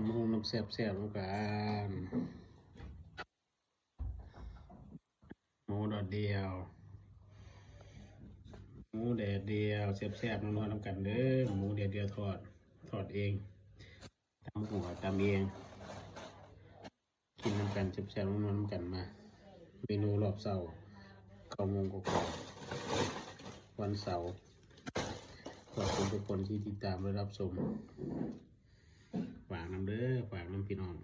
ຕຳບັກຫຸ່ງນຳແຊບໆນຳກັນ. ໝູດອດດຽວ ໝູແດດດຽວ ແຊບໆນົວໆນຳກັນເດີ. ໝູແດດດຽວທອດ ທອດເອງ. ຕຳບັກຫຸ່ງກໍຕຳເອງ. ກິນນຳກັນ ແຊບໆນົວໆນຳກັນ. ມາ ເມນູຮອບເຊົ້າ ເກົ້າໂມງກວ່າໆ ວັນເສົາ. ຂອບຄຸນທຸກຄົນທີ່ຕິດຕາມ ແລະ ຮັບຊົມ. ຝາກນຳເດີ ຝາກນຳພີ່ນ້ອງ.